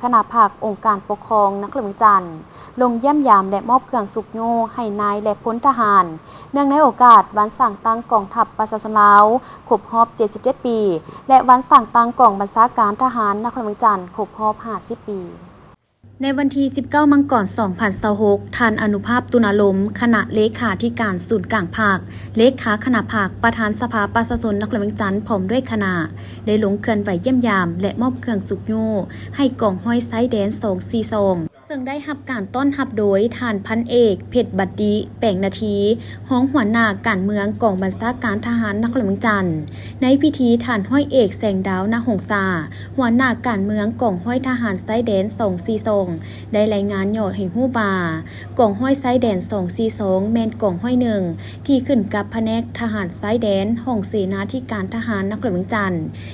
ຄະນະພັກອົງການປົກຄອງນະຄອນຫຼວງວຽງຈັນ ລົງຢ້ຽມຢາມ ແລະ ມອບເຄື່ອງຊຸກຍູ້ໃຫ້ນາຍ ແລະ ພົນທະຫານ ເນື່ອງໃນໂອກາດວັນສ້າງຕັ້ງກອງທັບປະຊາຊົນລາວຄົບຮອບເຈັດສິບເຈັດປີ ແລະ ວັນສ້າງຕັ້ງກອງບັນຊາການທະຫານນະຄອນຫຼວງວຽງຈັນຄົບຮອບຫ້າສິບປີ. ໃນວັນທີສິບເກົ້າ ມັງກອນ ສອງພັນຊາວຫົກ ທ່ານ ອະນຸພາບ ຕຸນອາລົມ ຄະນະເລຂາທິການສູນກາງພັກ, ເລຂາຄະນະພັກ, ປະທານສະພາປະຊາຊົນນະຄອນຫຼວງວຽງຈັນ ພ້ອມດ້ວຍຄະນະ ໄດ້ລົງເຄື່ອນໄຫວຢ້ຽມຢາມ ແລະ ມອບເຄື່ອງຊຸກຍູ້ໃຫ້ກອງຮ້ອຍຊາຍແດນສອງສີ່ສອງ ເຊິ່ງໄດ້ຮັບການຕ້ອນຮັບໂດຍທ່ານພັນເອກ ເພັດບັດດີ ແປງນາທີ ຮອງຫົວໜ້າການເມືອງກອງບັນຊາການທະຫານນະຄອນຫຼວງວຽງຈັນ. ໃນພິທີ ທ່ານຮ້ອຍເອກ ແສງດາວ ນາຫົງສາ ຫົວໜ້າການເມືອງກອງຮ້ອຍທະຫານຊາຍແດນສອງສີ່ສອງ ໄດ້ລາຍງານຫຍໍ້ໃຫ້ຮູ້ວ່າ ກອງຮ້ອຍຊາຍແດນສອງສີ່ສອງ ແມ່ນກອງຮ້ອຍໜຶ່ງ ທີ່ຂຶ້ນກັບພະແນກທະຫານຊາຍແດນ ຫ້ອງເສນາທິການທະຫານນະຄອນຫຼວງວຽງຈັນ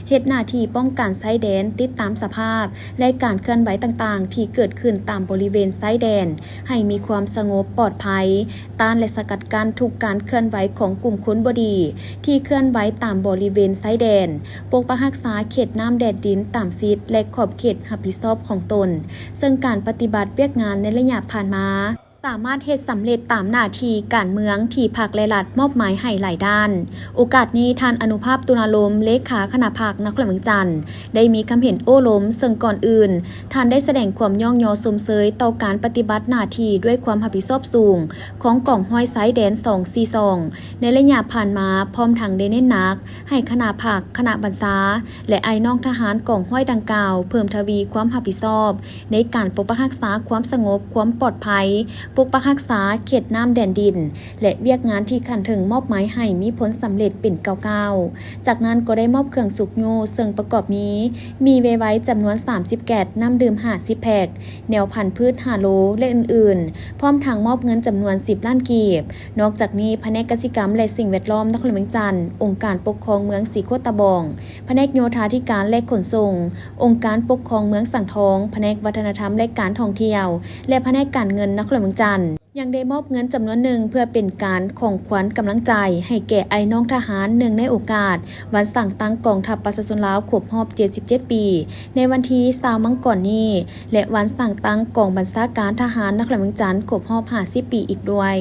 ເຮັດໜ້າທີ່ປ້ອງກັນຊາຍແດນ, ຕິດຕາມສະພາບ ແລະ ການເຄື່ອນໄຫວຕ່າງໆ ທີ່ເກີດຂຶ້ນຕາມບໍລິເວນຊາຍແດນ ໃຫ້ມີຄວາມສະຫງົບປອດໄພ, ຕ້ານ ແລະ ສະກັດກັ້ນທຸກການເຄື່ອນໄຫວຂອງກຸ່ມຄົນບໍ່ດີ ທີ່ເຄື່ອນໄຫວຕາມບໍລິເວນຊາຍແດນ, ປົກປັກຮັກສາເຂດນ້ຳແດນດິນຕາມສິດ ແລະ ຂອບເຂດຮັບຜິດຊອບຂອງຕົນ, ເຊິ່ງການປະຕິບັດວຽກງານໃນໄລຍະຜ່ານມາ ສາມາດເຮັດສຳເລັດຕາມໜ້າທີ່ການເມືອງທີ່ພັກ ແລະ ລັດມອບໝາຍໃຫ້ຫຼາຍດ້ານ. ໂອກາດນີ້ ທ່ານ ອະນຸພາບ ຕຸນອາລົມ ເລຂາຄະນະພັກນະຄອນຫຼວງວຽງຈັນ ໄດ້ມີຄຳເຫັນໂອ້ລົມ, ເຊິ່ງກ່ອນອື່ນ ທ່ານໄດ້ສະແດງຄວາມຍ້ອງຍໍຊົມເຊີຍຕໍ່ການປະຕິບັດໜ້າທີ່ດ້ວຍຄວາມຮັບຜິດຊອບສູງຂອງກອງຮ້ອຍຊາຍແດນສອງສີ່ສອງ ໃນໄລຍະຜ່ານມາ, ພ້ອມທັງໄດ້ເນັ້ນໜັກໃຫ້ຄະນະພັກ, ຄະນະບັນຊາ ແລະ ອ້າຍນ້ອງທະຫານກອງຮ້ອຍດັ່ງກ່າວ ເພີ່ມທະວີຄວາມຮັບຜິດຊອບ ໃນການປົກປັກຮັກສາຄວາມສະຫງົບ, ຄວາມປອດໄພ, ປົກປັກຮັກສາເຂດນ້ຳແດນດິນ ແລະ ວຽກງານທີ່ຂັ້ນເທິງມອບໝາຍໃຫ້ມີຜົນສຳເລັດເປັນກ້າວໆ. ຈາກນັ້ນກໍໄດ້ມອບເຄື່ອງຊຸກຍູ້ ເຊິ່ງປະກອບມີ ໝີ່ໄວໆ ຈຳນວນສາມສິບແກັດ, ນ້ຳດື່ມຫ້າສິບແພັກ, ແນວພັນພືດຫ້າໂລ ແລະ ອື່ນໆ, ພ້ອມທັງມອບເງິນຈຳນວນສິບລ້ານກີບ. ນອກຈາກນີ້, ພະແນກກະສິກຳ ແລະ ສິ່ງແວດລ້ອມນະຄອນຫຼວງວຽງຈັນ, ອົງການປົກຄອງເມືອງສີໂຄດຕະບອງ, ພະແນກໂຍທາທິການ ແລະ ຂົນສົ່ງ, ອົງການປົກຄອງເມືອງສັງທອງ, ພະແນກວັດທະນະທຳ ແລະ ການທ່ອງທ່ຽວ ແລະ ພະແນກການເງິນນະຄອນຫຼວງວຽງຈັນ ຍັງໄດ້ມອບເງິນຈຳນວນໜຶ່ງ ເພື່ອເປັນການຂອງຂວັນກຳລັງໃຈໃຫ້ແກ່ອ້າຍນ້ອງທະຫານ ເນື່ອງໃນໂອກາດວັນສ້າງຕັ້ງກອງທັບປະຊາຊົນລາວຄົບຮອບເຈັດສິບເຈັດປີ ໃນວັນທີຊາວມັງກອນນີ້ ແລະ ວັນສ້າງຕັ້ງກອງບັນຊາການທະຫານນະຄອນຫຼວງວຽງຈັນຄົບຮອບຫ້າສິບປີອີກດ້ວຍ.